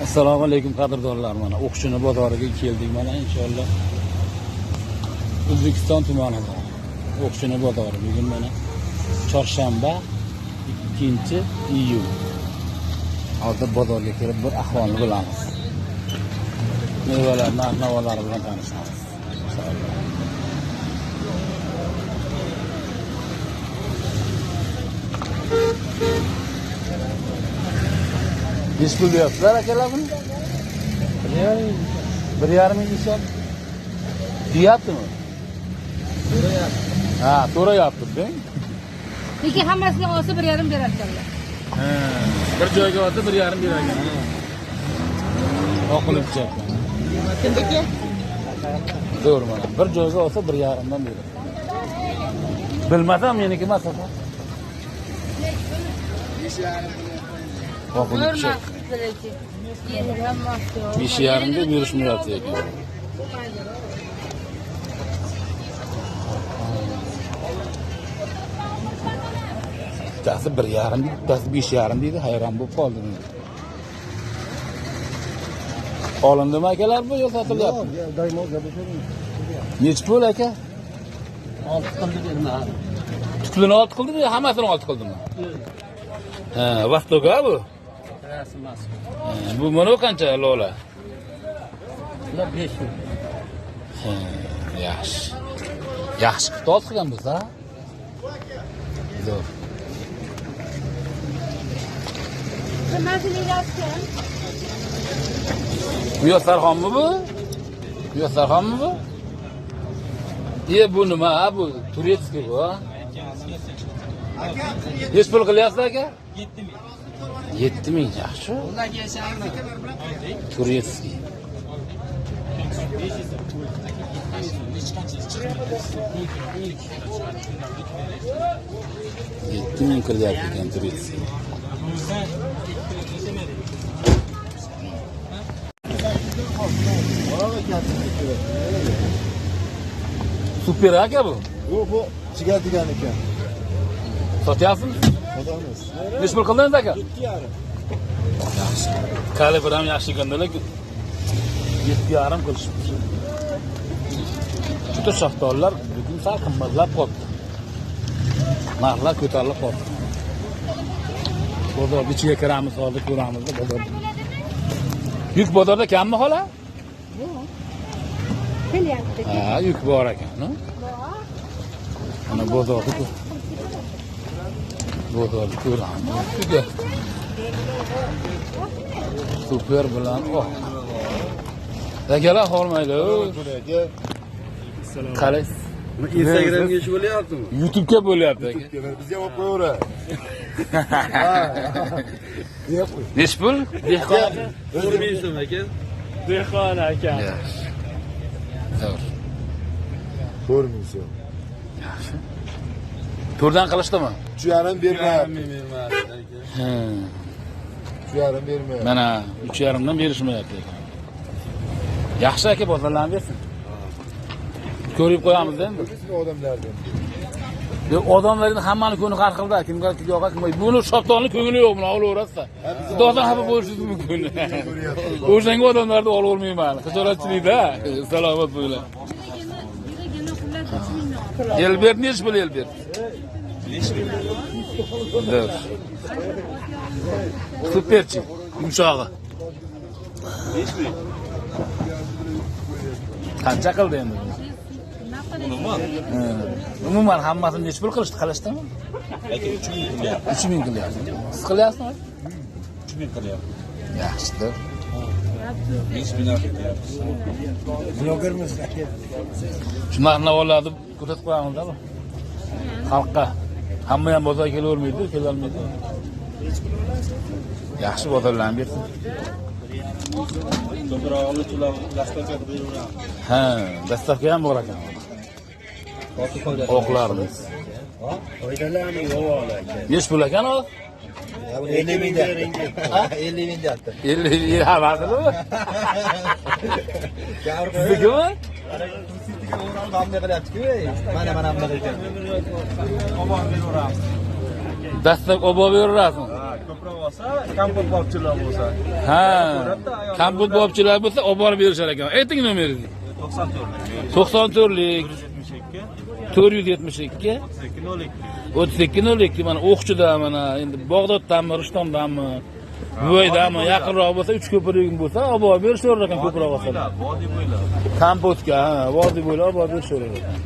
Assalomu alaykum qadrdonlar, mana O'qshini bozoriga keldik mana inshaalloh. O'zbekiston tumanida O'qshini bozori bugun mana chorshanba 2-iyul. Hozir bozorga kirib bir ahvolni bilamiz. Mevalar, narx-navolari bilan tanishamiz. Inshaalloh. Nechi pul deyapsizlar akalar buni? 1,5 ming so'm. Deyaptimi? Ha, so'rayapti, deng. Lekin hammasini olsa 1,5 berar ekanlar. Ha, bir joyga olsa 1,5 berar ekan. Oqilib ichyapman. Kimniki? Zo'r mana. Bir joyga olsa 1,5dan beradi. Bilmasam meniki emas aka. Oqilib ichyapti. 5,5ga berishmayapti ekan. Bittasi 1,5 deydi, bittasi 5,5 deydi, hayron bo'lib qoldim. Olindimi akalar bu yo sotilyapti? Nechi pul aka? 6 qildi bermadi. Tuklini 6 qildimi, hammasini 6 qildimi? Ha, Vastoga bu. Rasm emas. Bu mana qancha lola? Bular 5 ming. Ha, yaxshi. Yaxshi qilib qilgan bo'lsa. Zo'r. Bu yo'sarxonmi bu? Yo'sarxonmi bu? Bu nima? Bu turetskiy bu, ha? Nechi pul qilyapsiz aka? 7 ming. 7 ming yaxshi. Turetskiy. 7 ming qilyapti ekan turetskiy. Super aka bu. Bu jigar degan ekan. Sotyapsizmi? Sotamiz. Nechi pul qildingiz aka? 7,5. Yaxshi. Kalibr ham yaxshi ekanda, lekin 7,5 qilishibdi. Juda shaftolilar bugun sal qimmatlab qoldi. Narxlar ko'tarilib qoldi. Bozor ichiga kiramiz, hozir ko'ramiz bozor. Yuk bozorda kammi xola? Yo'q. Kelyapti. Ha, yuk bor ekan, no? Mana bozorni ko'r. Bozorni ko'ramiz. Juda super bilan oh. Akalar hormaydi. Qalaysiz? Instagramga ish bo'lyaptimi? YouTube'ga bo'lyapti aka. Bizga olib qo'yaver. Nechi pul? Dehqon. 4 ming so'm aka. Dehqon aka. Yaxshi. Zo'r. 4 ming so'm. Yaxshi. To'rdan qilishdimi? 3,5 bermayapti. Bermadi aka. 3,5 bermayapti. Mana 3,5dan berishmayapti ekan. Yaxshi aka, bozorlarni bersin. Ko'rib qo'yamiz endi. Ko'rdingizmi odamlarni? Yo'q, odamlarning hammani ko'ngli har xilda, kimga yoqadi, kimga. Buni shaftolni ko'ngli yo'q, buni olaverasizlar. Xudodan xafa bo'lishingiz mumkin. O'shanga odamlarni olavermayman. Xijolatchilikda. Salomat bo'linglar. Elbert nechi pul Elbert? 5 ming. Superchi, yumshog'i. 5 ming. Qancha qildi endi? Umuman. Umuman hammasini nechi pul qilishdi? Qilishdimi? Aka 3 ming qilyapti. 3 ming qilyapti. Siz qilyapsizmi? 3 ming qilyapti. Yaxshi. 5 ming qilyapti. Blogermiz aka. Shu narx-navollarni ko'rsatib qo'yamiz-da bu. Xalqqa. Hamma ham bozorga kelavermaydi, kelolmaydi. Yaxshi bozorlarni bersin. Ko'prog'ini to'lab dastavka qilib beraveramiz. Ha, dastavka ham bor ekan. Oqlarimiz. Foydalanmay yo'q aka. Nechi pul ekan o? 50 ming deyapti. 50 ming deyapti. 50 ming hammasi. Siznikimi? Qanday qilyapti-ku? Mana mana bunaqa ekan. Dastlab olib beraverasizmi? Ha, Ko'proq olsa, kompot bobchilar bo'lsa. Ha. Kompot bobchilar bo'lsa, olib borib berishar ekan. Ayting nomeringizni. 94. 94lik 472 472 32 32 02. Mana O'qchida, mana endi Bag'doddami, Rishtondanmi, Buvaydami, yaqinroq bo'lsa, Uchko'pirlik bo'lsa, olib borib berishaverar ekan ko'proq olsalar. Vodiy bo'ylab. Kompotga, ha, vodiy bo'ylab olib borib berishaverar ekan.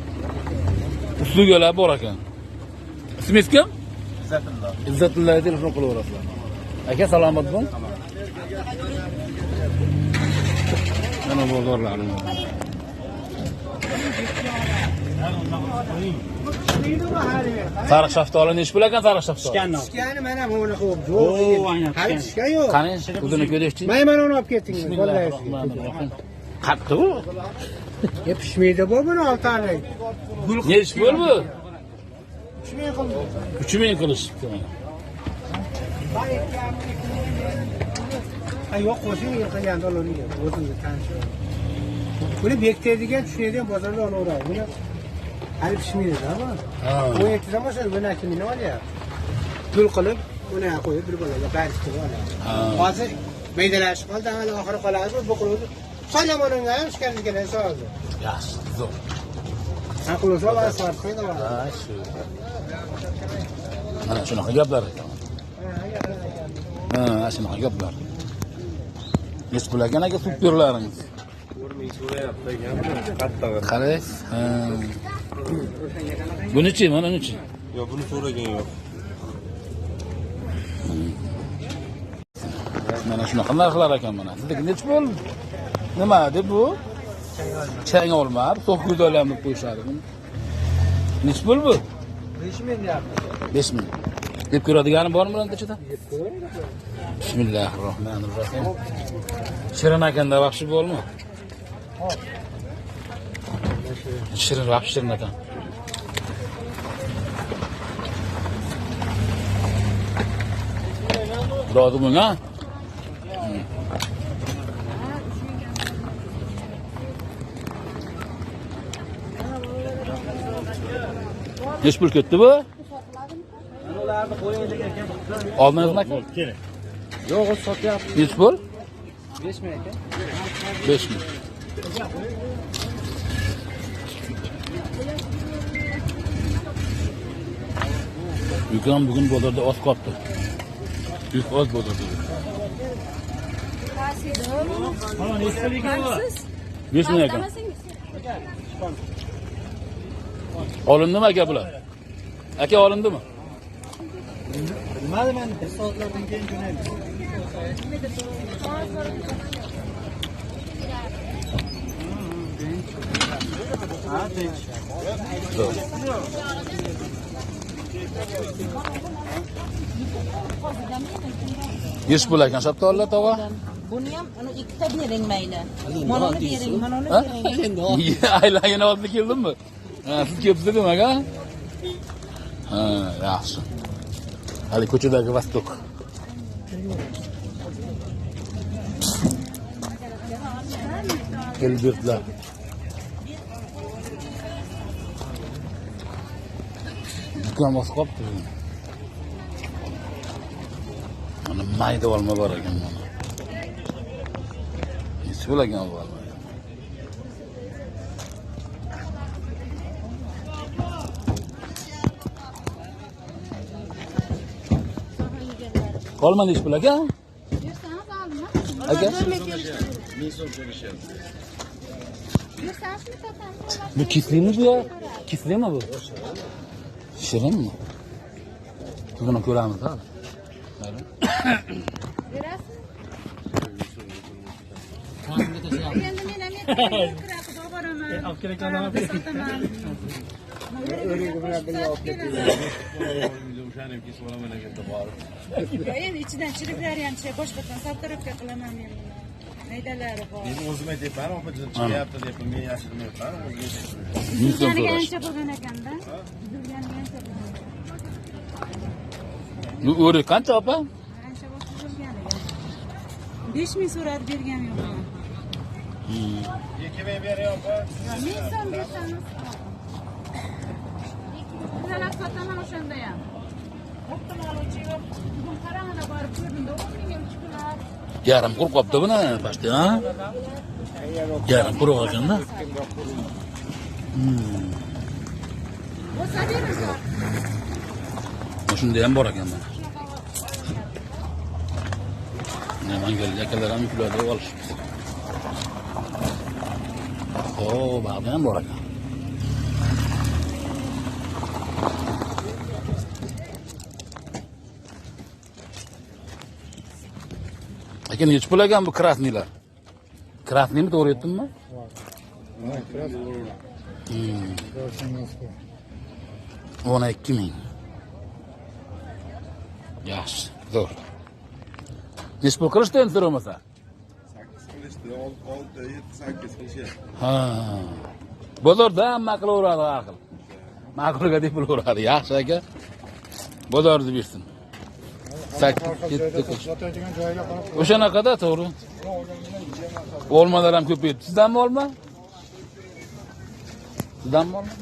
Uslugalar bor ekan. Ismingiz kim? Izzatullo. Izzatullaga telefon qilaverasizlar. Aka, salomat bo'ling. Mana bozorlarimiz. Sariq shaftoli nechi pul ekan sariq shaftoli? Pishgani mana buni qo'yib. Yo'q, hali pishgan yo'q. Qani, o'zini ko'rishchi. Mana uni olib keting. Bismillahirrohmanirrohim. Qattiq u. E pishmaydi bu buni 6 oylik. Nechi pul bu? 3000 qildi. 3000 qilishibdi mana. Ha yo'q, qo'shing qilganda olaveradi. O'zingiz tanishing. Buni bekitadigan, tushadigan bozorda olaveradi. Buni hali pishmaydi, bu. Ha. 17 dan boshlaydi, buni kimini olyapti. Gul qilib, uni qo'yib bir bolaga barishtirib oladi. Hozir maydalashib qoldi, avval oxiri qoladi, bu qilib. Solamonga ham ishkanligini soldi. Yaxshi, zo'r. Ha qilsa va sart qo'ydi. Ha, shu. Mana shunaqa gaplar ekan. Ha, shunaqa gaplar. Nechi pul ekan aka superlaringiz? 4000 so'rayapti ekan, qattig'i. Qaraysiz. Ha. Bunichi, mana unichi. Yo'q, buni so'ragan yo'q. Mana shunaqa narxlar ekan mana. Sizniki nechi pul? Nima deb bu? Chang olma, to'q go'zal deb qo'yishadi buni. Nechi pul bu? 5000 deyapti. 5000. Deb ko'radigani bormi bularning ichida? Bismillahirrohmanirrohim. Shirin ekanda vahshiy bo'lmi? Shirin, vahshiy shirin ekan. Rozi bo'ling, ha? Nechi pul ketdi bu? Oldingizmi aka? Yo'q, o sotyapti. Nechi pul? 5000 aka. 5000. Yuk ham bugun bozorda oz qolibdi. Yuk oz bozorda. 5000 ekan. Olindimi aka bular? Aka olindimi? Bilmadim endi, bir soatlardan keyin jo'naymiz. Ha, tinch. Nechi pul ekan shaftolilar tog'a? Buni ham ana ikkita bering mayli. Mana uni bering, mana uni bering. Aylangan oldida keldimmi? Ha, siz kelibsiz demak, ha? Ha, yaxshi. Hali ko'chadagi Vostok. Elbertlar. Do'kon bosib qolibdi. Mana mayda olma bor ekan mana. Nechi pul ekan bu olma? Olma nechi pul aka? Aka? Bu kislimi bu ya? Kislimi bu? Shirinmi? Tuzini ko'ramiz hali. Endi men ham ertaga olib boraman. Olib kelayotgan Sotaman. Endi ichidan chiriklari ham chiqadi, boshqatdan sartaroshka qilaman men buni. Maydalari bor. Men o'zim aytyapman, opa chiqyapti deb, men yashirmayapman, o'zim aytyapman. Buzilganiga ancha bo'lgan ekanda. Buzilganiga ancha bo'lgan. Bu o'rik qancha opa? Ancha bo'ldi buzilganiga. 5000 so'rab bergan yo'q. 2000 bering opa. 1000 so'm bersangiz. Tuzalab sotaman o'shanda ham. O'ptim oluvchi yo'q. Bugun qarang, borib ko'rdimda, 10 mingga 3 kular. Yarim quruq qolibdi buni, pashti, ha? Yarim quruq ekanda. Bo'lsa beringlar. Shunda ham bor ekan mana. Namanganlik akalar ham yuklarni olishibdi. O, bag'da ham bor ekan. Aka, necha pul ekan bu krasniylar? Krasniymi, to'g'ri aytdimmi? 12 ming. Yaxshi, zo'r. Necha pul qilishdi endi so'ramasa? 8 qilishdi, 6, 7, 8 qilishyapti. Ha. Bozorda hamma qilaveradi har xil. Ma'qulga deb pul uradi. Yaxshi aka. Bozorni bersin. 8 7 qilish. O'shanaqada to'g'ri. Olmalar ham ko'paydi. Sizdanmi olma? Sizdanmi olma?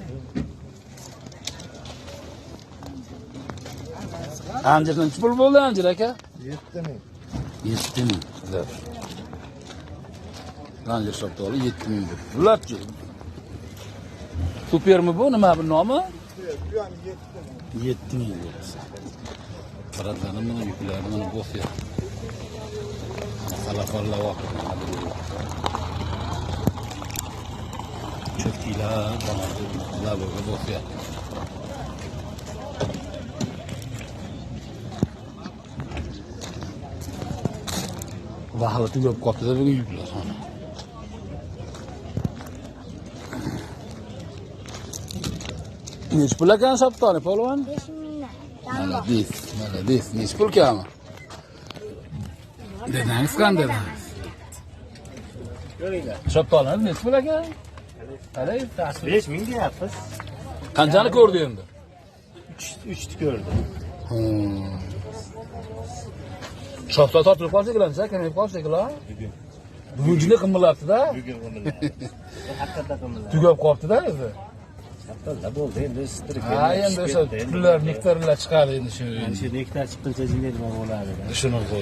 Anjir necha pul bo'ldi anjir aka? 7 ming. 7 ming. Zo'r. Anjir shaftoli 7 ming. Bularchi? Supermi bu? Nima bu nomi? 7 ming. Birodlarım mana yuklarni mana bosyapti. Salafanlar vaqt. Cho'tkilar, mana bosyapti. Vahli tugab qolibdi bugun yuklar. Necha pul ekan shaftoli polvon? 5 mingdan. Молодец, молодец. Necha pul kami? Dedangiz qanday? Shaftolini necha pul ekan? Qalay? 5 ming deyapmiz. Qanchani ko'rdi endi? 3 ni ko'rdi. Shaftoli tortilib qolsa ekancha, kamayib qolsa ekanlar. Bugun juda qimmatlabdi-da. Bugun qimmatlabdi. Haqiqatda qimmatlabdi. Tugab qolibdi-da o'zi. Shaftollar bo'ldi, endi sitirib. Ha, endi o'sha pullar, nektarlar chiqadi endi shu. Shu nektar chiqquncha jinday nima bo'ladi? Shunaqa.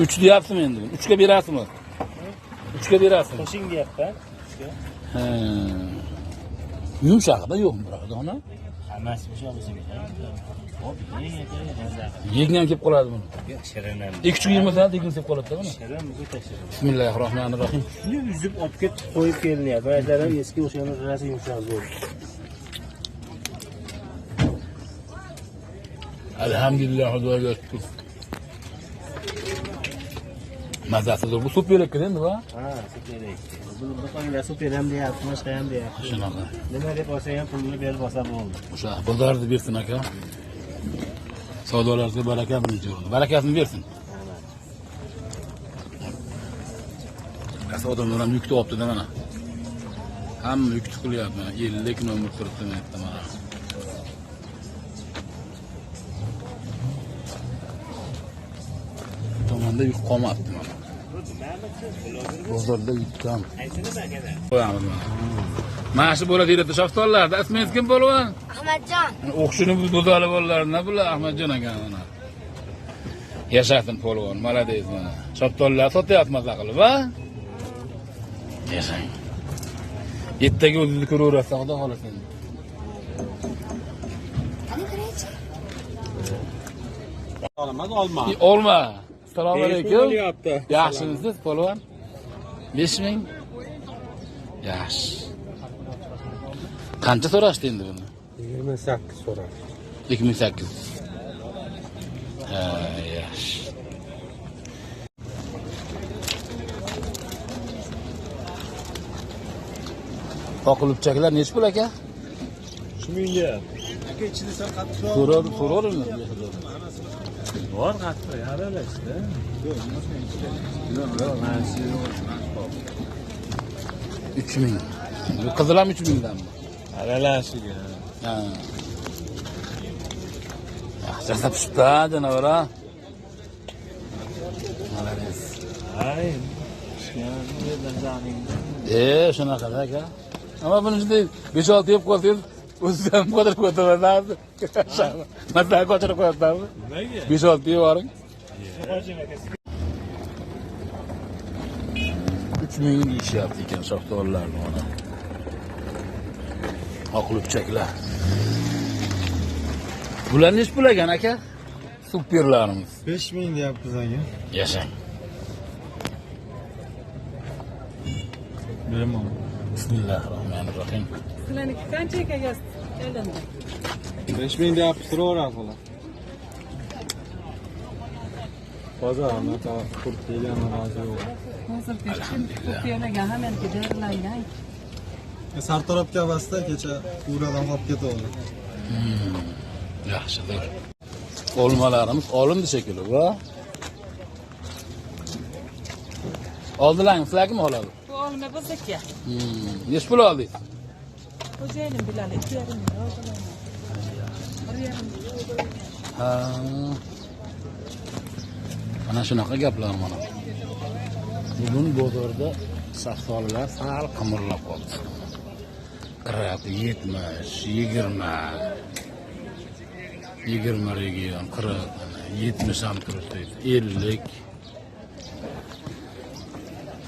3 deyapsizmi endi? 3 ga berasizmi? 3 ga berasizmi? Qo'shing deyapman. 3 ga. Ha. Yumshog'ida yo'qmi biroq dona? Hammasi yumshoq bo'lsa kerak. Hop, Yegan ham kelib qoladi buni. Shirin ham. 2-3 yemasa degan kelib qoladi buni. Shirin, o'ta shirin. Bismillahirrohmanirrohim. Shuni uzib olib kelib qo'yib kelinyapti. Ba'zilar ham eski o'xshagan rosa yumshoq bo'ldi. Alhamdulillah, Xudoga shukr. Mazasi zo'r. Bu super ekan endi bu. Ha, super ekan. Bu do'konlar super ham deyapti, boshqa ham deyapti. Shunaqa. Nima deb olsa ham pulini berib olsa bo'ldi. O'sha bozorni bersin aka. Savdolaringizga baraka bersin. Barakasini bersin. Odamlar ham yukni olibdi-da mana. Hamma yukni qilyapti mana. 50 nomer turibdi mana mana. Tomonda yuk qolmabdi mana. Bozorda yuk kam. Qo'yamiz mana. Mana shu bo'ladi yerda shaftollarda. Ismingiz kim polvon? Ahmadjon. O'qishini bu go'zal bolalardan bular Ahmadjon ekan mana. Yashasin polvon, молодец mana. Shaftollar sotyapti maza qilib, ha? Yashang. Ertaga o'zingizni ko'raverasiz, Xudo xolasa. Qani qaraychi? Olmaz, olma. Olma. Assalomu alaykum. Yaxshimisiz, polvon? 5000. Yaxshi. Qancha so'rashdi endi buni? 28 so'radi. 2800. Ha, yaxshi. Qoqilibchaklar necha pul aka? 3000 deyapti. Aka ichida sal qattiqroq. So'ravermi? Bor qattiq, aralashdi. Yo'q, yo'q, mana shu yo'q. 3000. Bu qizil ham 3000 danmi? Aralashiga. Ha. Yaxshi pishibdi, janavara. Молодец. Ay, pishgan yerdan joning. Shunaqa aka. Ammo buni juda 5-6 yeb qolsangiz, O'ziz ham qochirib qo'yapsizmi? Masalan, qochirib qo'yapsizmi? Nimaga? 5-6 yuboring. 3000 deyishyapti ekan shaftolilarni mana. Oqlubchaklar. Bular nechi pul ekan aka? Superlarimiz. 5000 deyapmiz aka. Yashang. Bilaman. Bismillahirrohmanirrohim. Sizlarniki qancha ekan kelindi? 5000 deyapmiz, so'raverasiz ular. Bozor anaqa qurt yegan rozi yo'q. Hozir hech kim ko'p yemagan, hammaniki dorilangan. Sartarob kavasda kecha uradan qolib ketdi. Yaxshidir. Olmalarimiz olindi shekilli, va? Oldilarmi, sizlarkimi oladi? Bu olma bizniki. Nechi pul oldingiz? Xo'jayinim biladi, 2,5 ming oldilar. 1,5 ming. Ha. Mana shunaqa gaplar mana. Bugun bozorda shaftolilar sal qimirlab qoldi. 40, 70, 20, 20 region, 40, 70 ham turibdi, 50.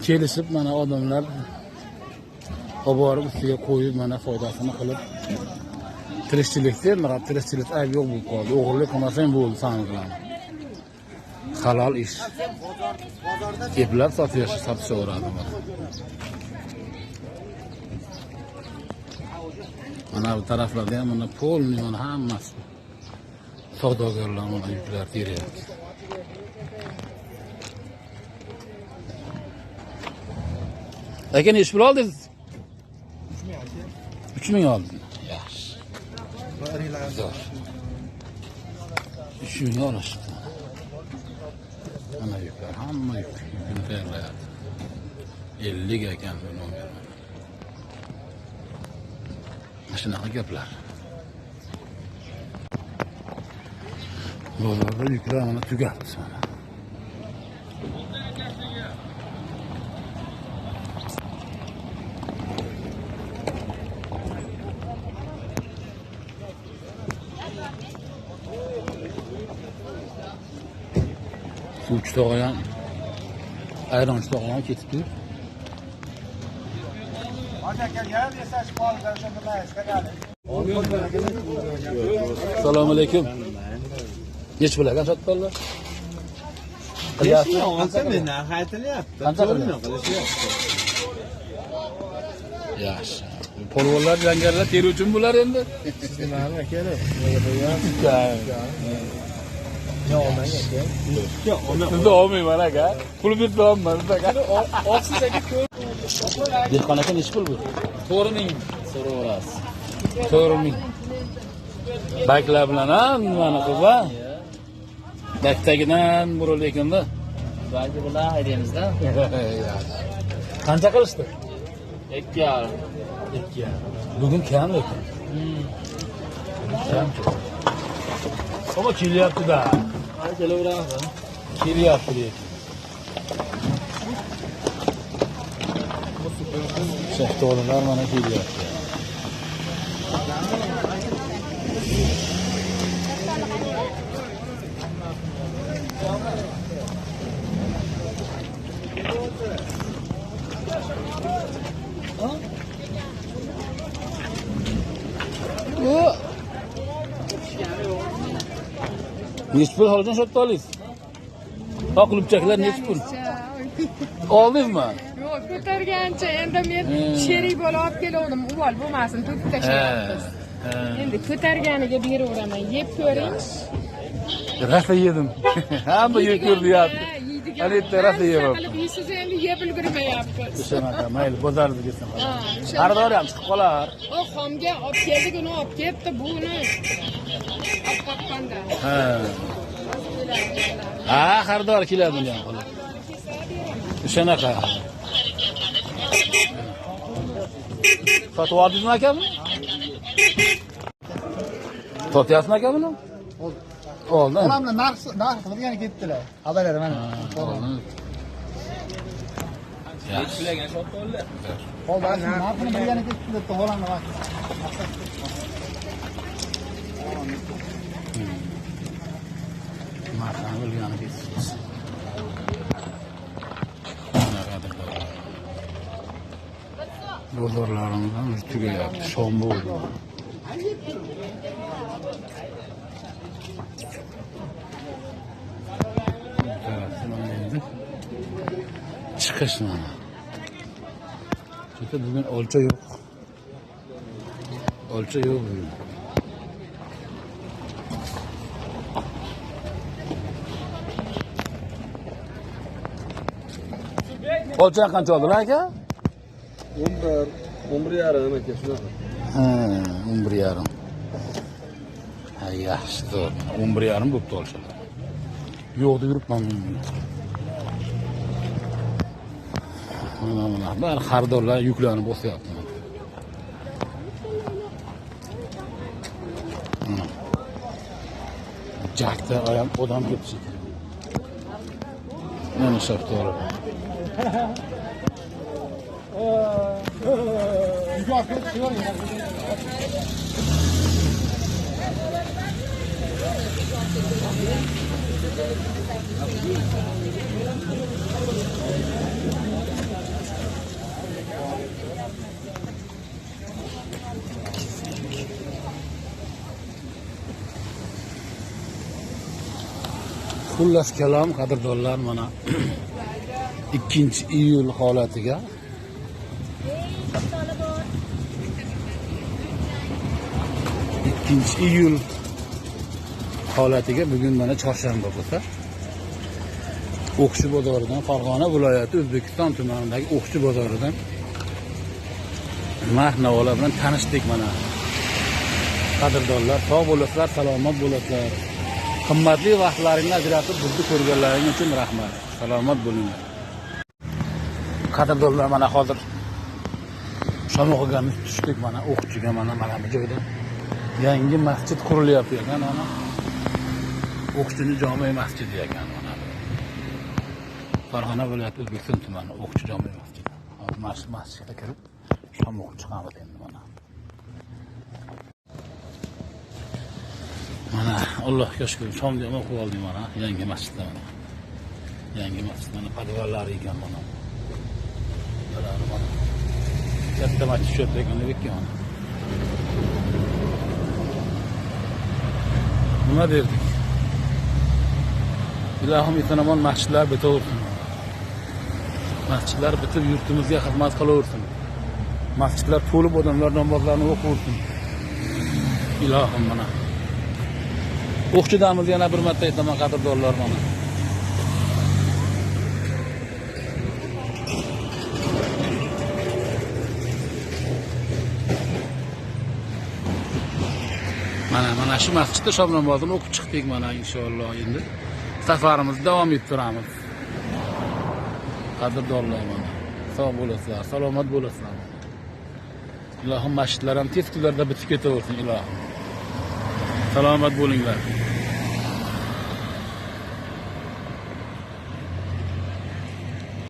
Kelishib mana odamlar olib borib ustiga qo'yib mana foydasini qilib tirikchilikda endi tirikchilik ayb yo'q bo'lib qoldi. O'g'irlik qilmasang bo'ldi san bilan. Halol ish. Eplab sotishaveradi mana. Mana bu taraflarda ham mana polni mana hammasi savdogarlar mana yuklar teryapti. Aka nechi pul oldingiz? 3000 oldim. Yaxshi. Zo'r. 3000 olishdi. Mana yuklar, hamma yuk. Yukini tayyorlayapti. 50 ekan bu nomer. Mana shunaqa gaplar. Bozorda yuklar mana tugabdi mana. Suvchi tog'a ham, ayronchi tog'a ham ketibdi. Assalomu alaykum. Nechi pul ekan shaftolilar? 5000 olsa men narx aytilyapti. Qancha qilyapti? Yaxshi. Polvonlar, jangarlar teruvchimi bular endi? Nimani aka? Sizni olmayman aka. Pul bersa olmayman aka. Olsiz aka ko'r. Dehqon aka nechi pul bu? 4000 so'raverasiz. 4000. Baklar bilan ha, nimani qilib ha? Baktagidan burildi ekanda. Balki bilan haydaymizda. Qancha qilishdi? 2,5. 2,5. Bugun kam lekin. Kam. Ama kelyapti-da. Kelaveramiz. Kelyapti lekin. Shaftolilar mana kelyapti. Nechi pul xolajon shaftolingiz? Oqlubchaklar nechi pul? Oldingizmi? Yo'q, ko'targancha endi men sherik bola olib kelgandim, uvol bo'lmasin, to'kib tashlayapmiz. Endi ko'targaniga beraveraman, yeb ko'ring. Rosa yedim. Hamma yeb ko'rdi deyapti. Ana yerda rosa yeyapti. Qilib yeysiz endi yeb ulgurmayapmiz. O'shanaqa, mayli, bozorda desam. Xaridor ham chiqib qolar. O xomga olib keldik, uni olib ketdi, buni olib qoqqanda. Ha. Ha, xaridor keladi uni ham xolos. O'shanaqa. Sotib oldingizmi aka buni? Sotyapsizmi aka buni? Oldim. Odamlar narx qilib yana ketdilar. Xabarlar mana. Yaxshi. Narxini bilgani ketdi. Bozorlarimizdan tugayapti. Shom bo'ldi. Chiqish mana. Chunki bugun olcha yo'q. Olcha yo'q bugun. Olcha qancha oldilar aka? 11, 11,5 aka shunaqa. Ha, 11,5. Ha, yaxshi, zo'r. 11,5 bo'pti olchalar. Yo'q deb yuribman men. Mana bari xaridorlar yuklanib bosyapti. Mana. Jakda ayam odam ketdi shekilli. Mana shaftoli. Xullas kalom qadrdonlar, mana 2-iyul holatiga iyul holatiga bugun mana chorshanba bo'lsa, O'qchi bozoridan, Farg'ona viloyati O'zbekiston tumanidagi O'qchi bozoridan narx-navolar bilan tanishdik mana. Qadrdonlar, sog' bo'lasizlar, salomat bo'lasizlar. Qimmatli vaqtlaringni ajratib bizni ko'rganlaring uchun rahmat. Salomat bo'linglar. Qadrdonlar, mana hozir Shomoqga tushdik mana, O'qchiga mana bu joyda yangi masjid qurilyapti ekan mana. O'qchining jome masjidi ekan mana. Farg'ona viloyati O'zbekiston tumani O'qchi jome masjidi. Hozir masjidga kirib shom o'qib chiqamiz endi mana. Mana Allohga shukr, shomni ham o'qib oldik mana yangi masjidda mana. Yangi masjid mana podvallari ekan mana. Mana. Katta masjid shu yerda ekan, mana. Nima derdik? Ilohim eson-omon masjidlar bitaversin. Masjidlar bitib yurtimizga xizmat qilaversin. Masjidlar to'lib odamlar namozlarni o'qiversin. Ilohim mana. O'qchidamiz yana bir marta aytaman qadrdonlar mana. Mana shu masjidda shom namozini o'qib chiqdik mana inshaalloh endi safarimizni davom ettiramiz. Qadrdonlar mana. Sog' bo'lasizlar, salomat bo'lasizlar. Ilohim masjidlar ham tez kunlarda bitib ketaversin ilohim. Salomat bo'linglar.